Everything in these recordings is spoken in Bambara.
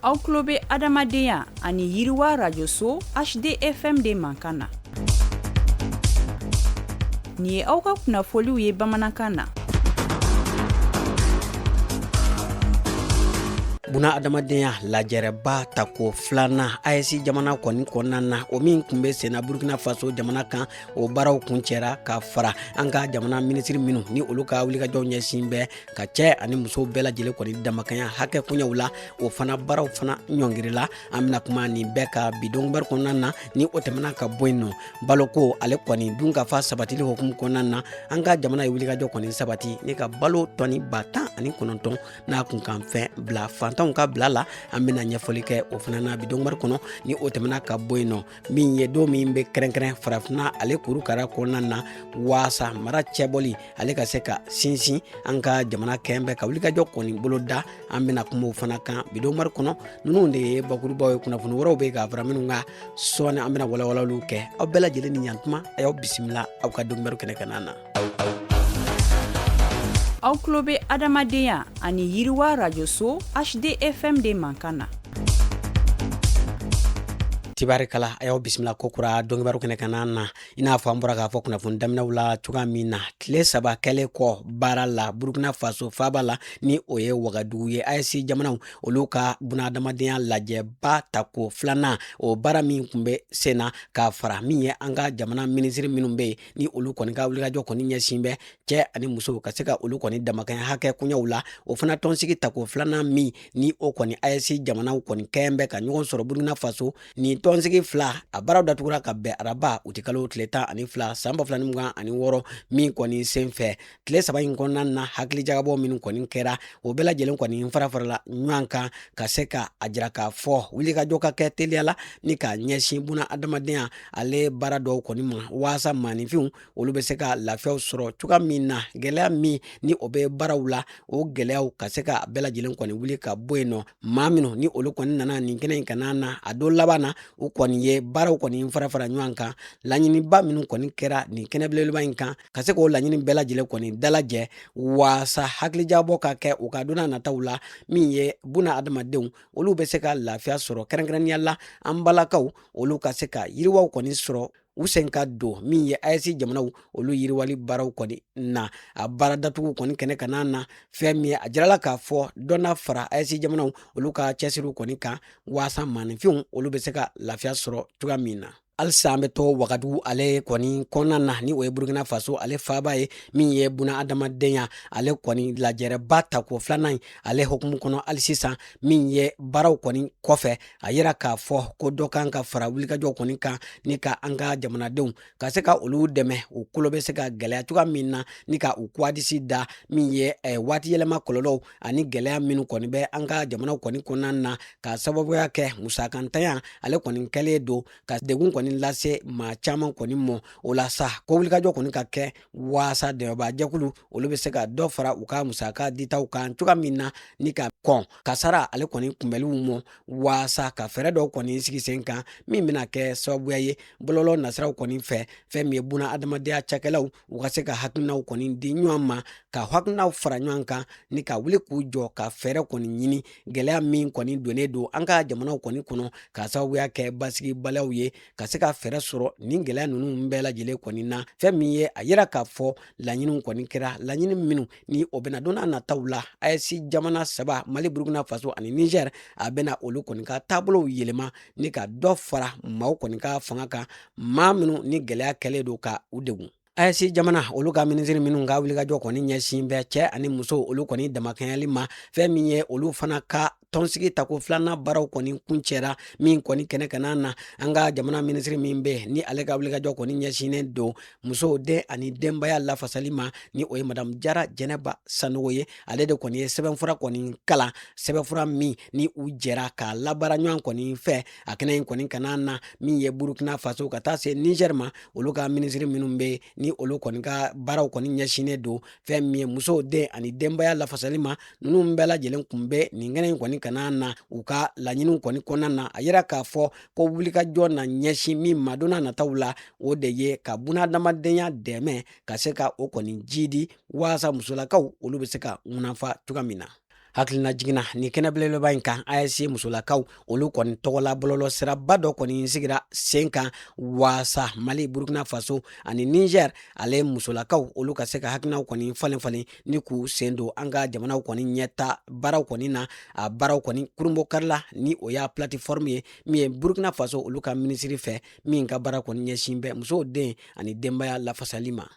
Aw tulo bɛ adamadenya ani yiriwa rajoso HDFM de mankan na. Nin ye aw ka kunnafoliw ye bamanankan na. Buna adamadenya lajɛrɛba tako filanan AES jamana kɔni kɔnɔna na, o min tun bɛ senna Burkina Faso jamana kan, o baaraw kuncɛra ka fara an ka jamana minisiri minnu ni olu ka wulikajɔw ɲɛsin bɛ ka cɛ ani musow bɛɛ lajɛlen kɔni damakanya hakɛ koɲɛw la, o fana baaraw fana ɲɔngirila. An bɛna kuma nin bɛɛ kan bi donkibaru kɔnɔna na. Ni o tɛmɛna ka bɔ yen nɔ, baloko ale kɔni dunkafa sabatili hukumu kɔnɔna na, an ka jamana ye wulikajɔ kɔni sabati ni ka balo tɔni 19,000 n'a kunkanfɛn bila fantanw ka bila la. An bɛna ɲɛfɔli kɛ o fana na bi donkibaru kɔnɔ. Ni o tɛmɛna ka bɔ yen nɔ, min ye don min bɛ kɛrɛnkɛrɛn farafinna ale kurukara kɔnɔna na waasa mara cɛbɔli ale ka se ka sinsin, an ka jamana kɛn bɛ ka wulikajɔ kɔni boloda, an bɛna kuma o fana kan bi donkibaru kɔnɔ. Ninnu de ye bakurubaw ye. Kunnafoni wɛrɛw bɛ ka fara minnu kan sɔɔni, an bɛna walawalaliw kɛ. Aw bɛɛ lajɛlen ni ɲantuma, a y'aw bisimila aw ka donkibaru kɛnɛ kan na. Aw tulo bɛ adamadenya ani yiriwa rajoso HDFM de mankan na. Tibarikala, a y'aw bisimila kokura donkibaru kɛnɛ kan na. I n'a fɔ an bɔra k'a fɔ kunnafoni daminɛw la cogoya min na, tile 3 kɛlen kɔ baara la Burkina Faso faaba la, ni o ye Wagadugu ye, AES jamanaw olu ka bunahadamadenya lajɛba tako filanan, o baara min tun bɛ sen na ka fara min ye an ka jamana minisiri minnu bɛ yen ni olu kɔni ka wulikajɔ kɔni ɲɛsin bɛ cɛ ani musow ka se ka olu kɔni damakanya hakɛ koɲɛw la, o fana tɔnsigi tako filanan min ni o kɔni AES jamanaw kɔni kɛn bɛ ka ɲɔgɔn sɔrɔ Burkina Faso. Nin tɔnsigi fila a baaraw datugura ka bɛn araba utikalo tile 12 san 2026 min kɔni senfɛ. Tile 3 in kɔnɔna na, hakilijagabɔ minnu kɔni kɛra, o bɛɛ lajɛlen kɔni farafarala ɲɔgɔn kan ka se ka a jira k'a fɔ wulikajɔ ka kɛ teliya la ni ka ɲɛsin buna adamadenya ale baara dɔw kɔni ma, waasa maaninfinw olu bɛ se ka lafiyaw sɔrɔ cogoya min na, gɛlɛya min ni o bɛ baaraw la, o gɛlɛyaw ka se ka bɛɛ lajɛlen kɔni wuli ka bɔ yen nɔ. Maa minnu ni olu kɔni nana nin kɛnɛ in kan na, a don laban na, u kɔni ye baaraw kɔni fara fara ɲɔgɔn kan. Laɲiniba minnu kɔni kɛra nin kɛnɛ belebeleba in kan, ka se k'o laɲini bɛɛ lajɛlen kɔni dalajɛ waasa hakilijagabɔ ka kɛ u ka donna nataw la, min ye buna adamadenw olu bɛ se ka lafiya sɔrɔ, kɛrɛnkɛrɛnnenya la an balakaw olu ka se ka yiriwaw kɔni sɔrɔ, u sen ka don min ye AES jamanaw olu yiriwali baaraw kɔni na. A baara datugu kɔni kɛnɛ kan na, fɛn min ye a jirala k'a fɔ dɔ na fara AES jamanaw olu ka cɛsiriw kɔni kan waasa maaninfinw olu bɛ se ka lafiya sɔrɔ cogoya min na. Halisa an bɛ to Wagadugu ale kɔni kɔnɔna na, ni o ye Burkina Faso ale faaba ye, min ye buna adamadenya ale kɔni lajɛrɛba tako filanan ye ale hukumu kɔnɔ. Hali sisan min ye baaraw kɔni kɔfɛ, a yira k'a fɔ ko dɔ kan ka fara wulikajɔw kɔni kan ni ka an ka jamanadenw ka se ka olu dɛmɛ u kolo bɛ se ka gɛlɛya cogoya min na, ni ka u kuwadisi da min ye waati yɛlɛma kɔlɔlɔw ani gɛlɛya minnu kɔni bɛ an ka jamanaw kɔni kɔnɔna na, ka sababuya kɛ musakantanya ale kɔni kɛlen don ka degun kɔni lase maa caman kɔni mɔ. O la sa, ko wulikajɔ kɔni ka kɛ waasa dɛmɛbaajɛkulu olu bɛ se ka dɔ fara u ka musaka ditaw kan cogoya min na, ni ka kɔn kasara ale kɔni kunbɛliw mɔ, waasa ka fɛɛrɛ dɔw kɔni sigi sen kan min bɛna kɛ sababuya ye bɔlɔlɔ nasiraw kɔni fɛ, fɛn min ye buna adamadenya cakɛlaw u ka se ka hakilinaw kɔni di ɲɔgɔn ma, ka hakilinaw fara ɲɔgɔn kan ni ka wuli k'u jɔ ka fɛɛrɛ kɔni ɲini gɛlɛya min kɔni donnen don an ka jamanaw kɔni kɔnɔ ka sababuya kɛ basigibaliyaw ye, ka se ka fɛɛrɛ sɔrɔ nin gɛlɛya ninnu bɛɛ lajɛlen kɔni na. Fɛn min ye a yira k'a fɔ laɲiniw kɔni kɛra, laɲini minnu ni o bɛna don n'a nataw la AES jamana saba, Mali, Burkina Faso ani Niger, a bɛna olu kɔni ka taabolow yɛlɛma ni ka dɔ fara maaw kɔni ka fanga kan, maa minnu ni gɛlɛya kɛlen don ka u degun. AES jamana olu ka minisiri minnu ka wulikajɔ kɔni ɲɛsin bɛ cɛ ani muso olu kɔni damakɛɲɛli ma, fɛn min ye olu fana ka tɔnsigi tako filanan baaraw kɔni kuncɛra min kɔni kɛnɛ kan na, an ka jamana minisiri min bɛ ni ale ka wulikajɔ kɔni ɲɛsinnen don musow, den ani denbaya lafasali ma, ni o ye madamu Jara Jɛnɛba Sanogo ye, ale de kɔni ye sɛbɛnfura kɔni kalan, sɛbɛnfura min ni u jɛra k'a labaara ɲɔgɔn kɔni fɛ a kɛnɛ in kɔni kan na, min ye Burkina Faso ka taa se Niger ma, olu ka minisiri minnu bɛ ni olu kɔni ka baaraw kɔni ɲɛsinnen don fɛn min ye musow, den ani denbaya lafasali ma. Ninnu bɛɛ lajɛlen kun bɛ nin kɛnɛ in kɔni kan na. U ka laɲiniw kɔni kɔnɔna na, a yira k'a fɔ ko wulikajɔ na ɲɛsin min ma don n'a nataw la, o de ye ka bunadamadenya dɛmɛ ka se ka o kɔni jidi waasa musolakaw olu bɛ se ka ŋunafa cogoya min na. Hakilina jiginna nin kɛnɛ belebeleba in kan, AES musolakaw olu kɔni tɔgɔla bɔlɔlɔ siraba dɔ kɔni sigira sen kan waasa Mali, Burkina Faso ani Niger ale musolakaw olu ka se ka hakilinaw kɔni falen falen ni k'u sen don an ka jamanaw kɔni ɲɛta baaraw kɔni na. A baaraw kɔni kurunbonkarila ni o y'a plateforme ye min ye Burkina Faso olu ka minisiri fɛ, min ka baara kɔni ɲɛsin bɛ musow, den ani denbaya lafasali ma.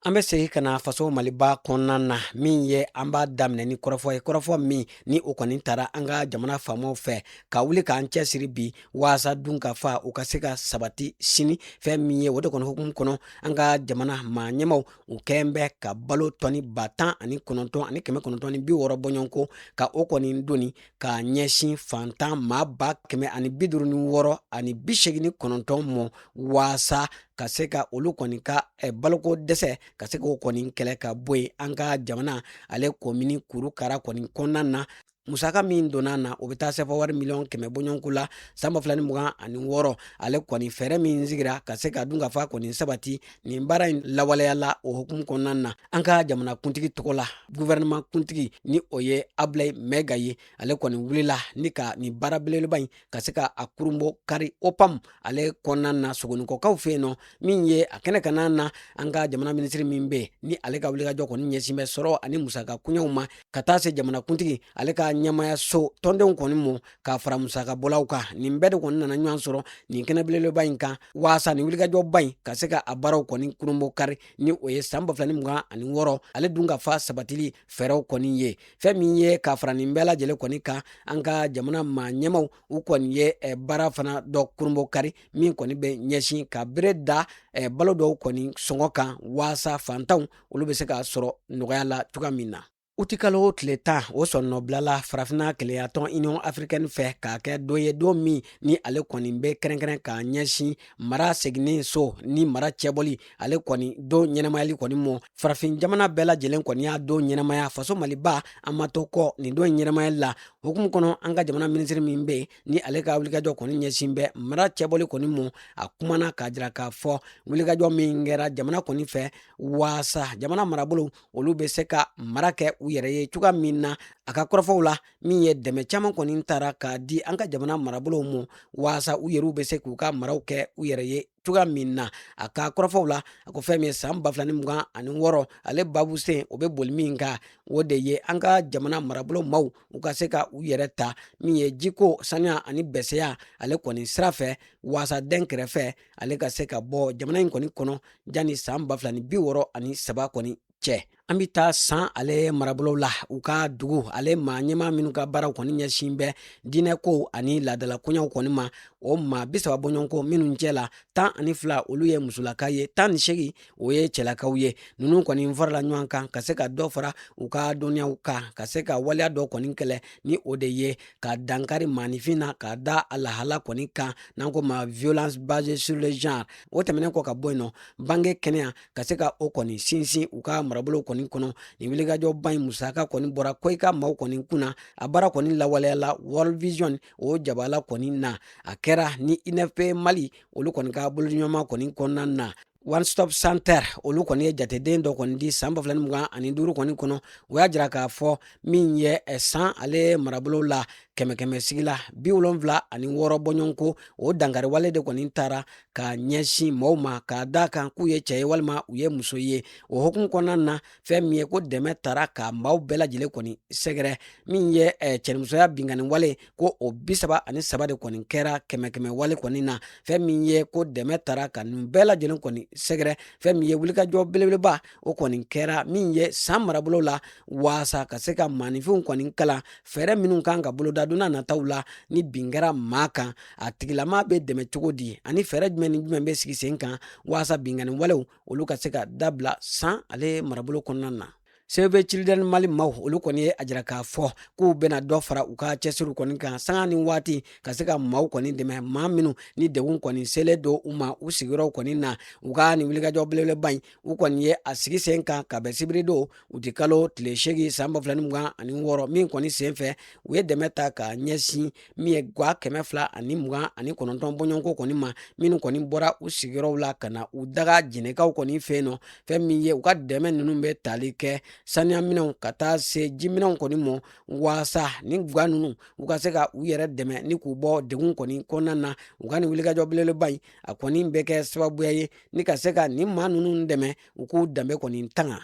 An bɛ segin ka na faso Maliba kɔnɔna na, min ye an b'a daminɛ ni kɔrɔfɔ ye, kɔrɔfɔ min ni o kɔni taara an ka jamana faamaw fɛ ka wuli k'an cɛsiri bi waasa dun ka fa u ka se ka sabati sini. Fɛn min ye o de kɔni hukumu kɔnɔ, an ka jamana maa ɲɛmaw u kɛn bɛ ka balo tɔni 19,960 bɔɲɔgɔnko ka o kɔni doni ka ɲɛsin fantan maa 156,089 mɔ, waasa ka se ka olu kɔni ka baloko dɛsɛ ka se k'o kɔni kɛlɛ ka bɔ yen an ka jamana ale komini kurukara kɔni kɔnɔna na. Musaka min donna na, o bɛ taa sefa wari 100 miliyɔn bɔɲɔgɔnko la san 2026. Ale kɔni fɛɛrɛ min sigira ka se ka dunkafa kɔni sabati, nin baara in lawaleyala o hukumu kɔnɔna na. An ka jamana kuntigi tɔgɔ la, gouvernement kuntigi ni o ye Ablaye Maiga ye, ale kɔni wulila ni ka nin baara belebeleba in ka se ka a kurunbon kari OPAM ale kɔnɔna na Sogonikɔkaw fɛ yen nɔ. Min ye a kɛnɛ kana na, an ka jamana minisiri min bɛ ni ale ka wulikajɔ kɔni ɲɛsin bɛ sɔrɔ ani musaka koɲɛw ma, ka taa se jamana kuntigi ale ka ɲɛmayaso tɔndenw kɔni mɔ k'a fara musaka bɔlaw kan, nin bɛɛ de kɔni nana ɲɔgɔn sɔrɔ nin kɛnɛ belebeleba in kan waasa nin wulikajɔba in ka se ka a baaraw kɔni kurunbon kari, ni o ye san 2026 ale dun ka fa sabatili fɛɛrɛw kɔni ye. Fɛn min ye k'a fara nin bɛɛ lajɛlen kɔni kan, an ka jamana maa ɲɛmaw u kɔni ye baara fana dɔ kurunbon kari min kɔni bɛ ɲɛsin ka bere da balo dɔw kɔni sɔngɔ kan, waasa fantanw olu bɛ se k'a sɔrɔ nɔgɔya la cogoya min na. Utikalo tile 10, o sɔnnɔbilala Farafinna Kelenyatɔn Union africaine fɛ k'a kɛ don ye, don min ni ale kɔni bɛ kɛrɛnkɛrɛn k'a ɲɛsin mara seginni so ni mara cɛbɔli ale kɔni don ɲɛnamayali kɔni mɔ. Farafin jamana bɛɛ lajɛlen kɔni y'a don ɲɛnamaya. Faso Maliba, an ma to kɔ nin don ɲɛnamayali la. Hukumu kɔnɔ, an ka jamana minisiri min bɛ yen ni ale ka wulikajɔ kɔni ɲɛsin bɛ mara cɛbɔli kɔni mɔ, a kumana k'a jira k'a fɔ wulikajɔ min kɛra jamana kɔni fɛ waasa jamana marabolo olu bɛ se ka mara kɛ u yɛrɛ ye cogoya min na. A ka kɔrɔfɔw la, min ye dɛmɛ caman kɔni taara k'a di an ka jamana marabolow ma waasa u yɛrɛw bɛ se k'u ka maraw kɛ u yɛrɛ ye cogoya min na. A ka kɔrɔfɔw la, a ko fɛn min ye san 2026 ale babu sen, o bɛ boli min kan, o de ye an ka jamana marabolo maaw u ka se ka u yɛrɛ ta, min ye jiko, saniya ani bɛsɛya ale kɔni sira fɛ, waasa den kɛrɛfɛ ale ka se ka bɔ jamana in kɔni kɔnɔ janni san 2063 kɔni cɛ. An bɛ taa San ale marabolo la, u ka dugu ale maa ɲɛmaa minnu ka baaraw kɔni ɲɛsin bɛ diinɛkow ani laadala koɲɛw kɔni ma, o maa 30 bɔɲɔgɔnko, minnu cɛ la 12 olu ye musolaka ye, 18 o ye cɛlakaw ye. Ninnu kɔni farala ɲɔgɔn kan ka se ka dɔ fara u ka dɔnniyaw kan, ka se ka waleya dɔ kɔni kɛlɛ, ni o de ye ka dankari maaninfin na ka da a lahala kɔni kan, n'an ko ma violence basée sur le genre. O tɛmɛnen kɔ ka bɔ yen nɔ, bange kɛnɛya ka se ka o kɔni sinsin u ka marabolo kɔni kɔnɔ. Nin wulikajɔba in musaka kɔni bɔra KOICA maaw kɔni kunna. A baara kɔni lawaleyala World Vision o jabala kɔni na. A kɛra ni UNFPA Mali olu kɔni ka bolodiɲɔgɔnma kɔni kɔnɔna na. One Stop Center olu kɔni ye jateden dɔ kɔni di san 2025 kɔni kɔnɔ. O y'a jira k'a fɔ min ye San ale marabolo la, kɛmɛ kɛmɛ sigi la 76 bɔɲɔgɔnko, o dankariwale de kɔni taara ka ɲɛsin maaw ma k'a da kan k'u ye cɛ ye walima u ye muso ye. O hukumu kɔnɔna na, fɛn min ye ko dɛmɛ taara ka maaw bɛɛ lajɛlen kɔni sɛgɛrɛ, min ye cɛnimusoya binkanni wale ko o 33 de kɔni kɛra kɛmɛ kɛmɛ wale kɔni na. Fɛn min ye ko dɛmɛ taara ka nin bɛɛ lajɛlen kɔni sɛgɛrɛ, fɛn min ye wulikajɔ belebeleba o kɔni kɛra min ye San marabolo la, waasa ka se ka maaninfinw kɔni kalan fɛɛrɛ minnu kan ka boloda don n'a nataw la ni bin kɛra maa kan, a tigilama bɛ dɛmɛ cogo di, ani fɛɛrɛ jumɛn ni jumɛn bɛ sigi sen kan waasa binkanni walew olu ka se ka dabila San ale marabolo kɔnɔna na. Save Children Mali maaw olu kɔni ye a jira k'a fɔ k'u bɛna dɔ fara u ka cɛsiriw kɔni kan sanga ni waati, ka se ka maaw kɔni dɛmɛ, maa minnu ni degun kɔni selen don u ma u sigiyɔrɔw kɔni na. U ka nin wulikajɔ belebeleba in, u kɔni ye a sigi sen kan ka bɛn sibiridon utikalo tile 8 san 2026 min kɔni sen fɛ, u ye dɛmɛ ta ka ɲɛsin min ye gwa 229 bɔɲɔgɔnko kɔni ma, minnu kɔni bɔra u sigiyɔrɔw la ka na u daga Jɛnɛkaw kɔni fɛ yen nɔ. Fɛn min ye u ka dɛmɛ ninnu bɛ tali kɛ saniyaminɛnw ka taa se jiminɛnw kɔni mɔ, waasa nin gwa ninnu u ka se ka u yɛrɛ dɛmɛ ni k'u bɔ degun kɔni kɔnɔna na. U ka nin wulikajɔ belebeleba in, a kɔni bɛ kɛ sababuya ye ni ka se ka nin maa ninnu dɛmɛ u k'u danbe kɔni tanga.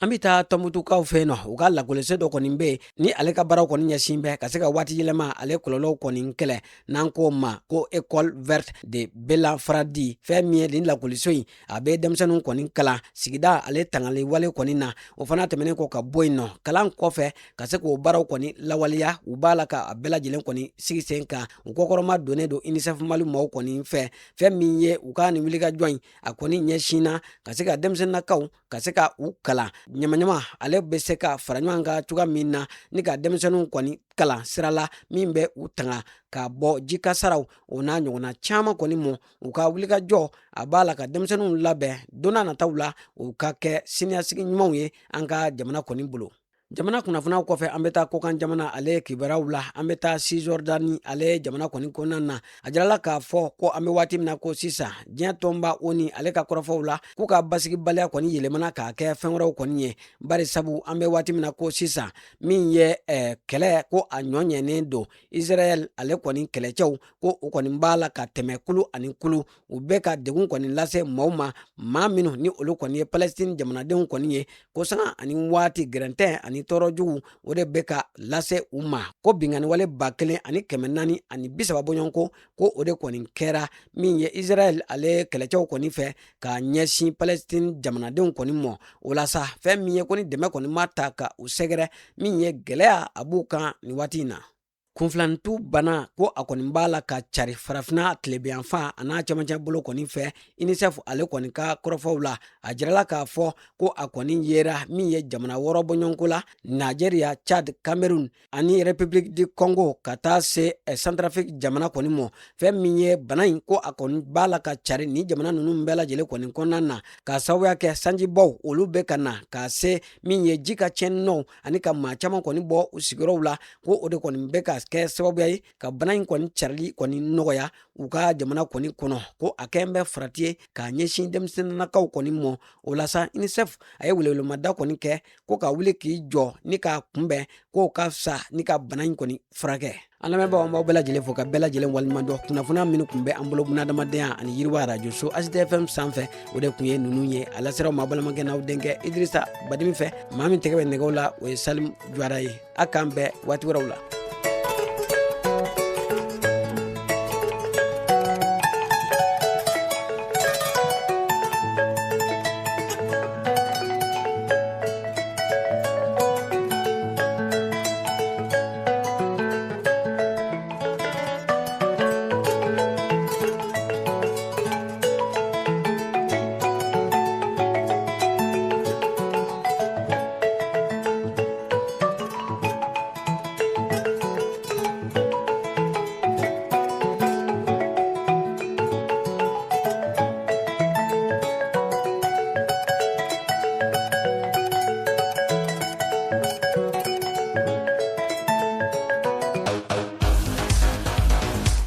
An bɛ taa Tɔnbutukaw fɛ yen nɔ. U ka lakɔliso dɔ kɔni bɛ yen ni ale ka baaraw kɔni ɲɛsin bɛ ka se ka waati yɛlɛma ale kɔlɔlɔw kɔni kɛlɛ, n'an k'o ma ko École verte de Belan Faradi. Fɛn min ye nin lakɔliso in, a bɛ denmisɛnninw kɔni kalan sigida ale tangali wale kɔni na. O fana tɛmɛnen kɔ ka bɔ yen nɔ, kalan kɔfɛ ka se k'o baaraw kɔni lawaleya, u b'a la ka a bɛɛ lajɛlen kɔni sigi sen kan. U kɔkɔrɔma donnen don UNICEF Mali maaw kɔni fɛ. Fɛn min ye u ka nin wulikajɔ in, a kɔni ɲɛsinna ka se ka denmisɛnninnakaw ka se ka u kalan ɲamaɲama ale bɛ se ka fara ɲɔgɔn kan cogoya min na, ni ka denmisɛnninw kɔni kalan sira la min bɛ u tanga ka bɔ jikasaraw o n'a ɲɔgɔnna caman kɔni mɔ. U ka wulikajɔ a b'a la ka denmisɛnninw labɛn don n'a nataw la, u ka kɛ siniɲɛsigi ɲumanw ye an ka jamana kɔni bolo. Jamana kunnafoniyaw kɔfɛ, an bɛ taa kɔkan jamana ale kibaruyaw la. An bɛ taa Cisjordanie ale jamana kɔni kɔnɔna na. A jirala k'a fɔ ko an bɛ waati min na ko sisan, diɲɛ tɔnba ONU ale ka kɔrɔfɔw la, k'u ka basigibaliya kɔni yɛlɛmana k'a kɛ fɛn wɛrɛw kɔni ye, bari sabu an bɛ waati min na ko sisan, min ye kɛlɛ ko a ɲɔ ɲɛnen don Israël ale kɔni kɛlɛcɛw, ko u kɔni b'a la ka tɛmɛ kulu ani kulu, u bɛ ka degun kɔni lase maaw ma, maa minnu ni olu kɔni ye Palestine jamanadenw kɔni ye, ko sanga ani waati gɛrɛntɛ ani tɔɔrɔ jugu o de bɛ ka lase u ma, ko binkanniwale 1430 bɔɲɔgɔnko, ko o de kɔni kɛra min ye Israël ale kɛlɛcɛw kɔni fɛ ka ɲɛsin Palestine jamanadenw kɔni mɔ. O la sa, fɛn min ye ko ni dɛmɛ kɔni ma ta ka u sɛgɛrɛ, min ye gɛlɛya a b'u kan nin waati in na. Kunfilantu bana, ko a kɔni b'a la ka cari Farafinna tilebinyanfan a n'a cɛmancɛ bolo kɔni fɛ. UNICEF ale kɔni ka kɔrɔfɔw la, a jirala k'a fɔ ko a kɔni yera min ye jamana 6 bɔɲɔgɔnko la: Nigeria, Chad, Cameroun ani République du Congo, ka taa se Centrafrique jamana kɔni mɔ. Fɛn min ye bana in, ko a kɔni b'a la ka cari nin jamana ninnu bɛɛ lajɛlen kɔni kɔnɔna na, k'a sababuya kɛ sanjibaw olu bɛ ka na ka se min ye ji ka tiɲɛni nɔw ani ka maa caman kɔni bɔ u sigiyɔrɔw la, ko o de kɔni bɛ ka kɛ sababuya ye ka bana in kɔni carili kɔni nɔgɔya u ka jamana kɔni kɔnɔ, ko a kɛn bɛ farati ye k'a ɲɛsin denmisɛnninnakaw kɔni mɔ. O la sa, UNICEF a ye welewelemada kɔni kɛ ko ka wuli k'i jɔ ni k'a kunbɛn, k'o ka fisa ni ka bana in kɔni furakɛ. An lamɛnbaaw, an b'aw bɛɛ lajɛlen fo ka bɛɛ lajɛlen waleɲuman dɔn. Kunnafoniya minnu tun bɛ an bolo bunadamadenya ani yiriwa arajoso HDFM sanfɛ, o de tun ye ninnu ye. A lasera aw ma balimakɛ n'aw denkɛ Idirisa Badimi fɛ. Maa min tɛgɛ bɛ nɛgɛw la, o ye Salim Juwara ye. A k'an bɛn waati wɛrɛw la.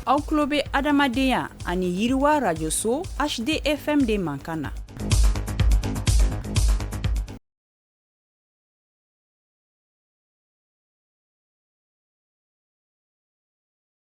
Aw tulo bɛ Adamadenya ani Yiriwa rajoso HDFM de mankan na.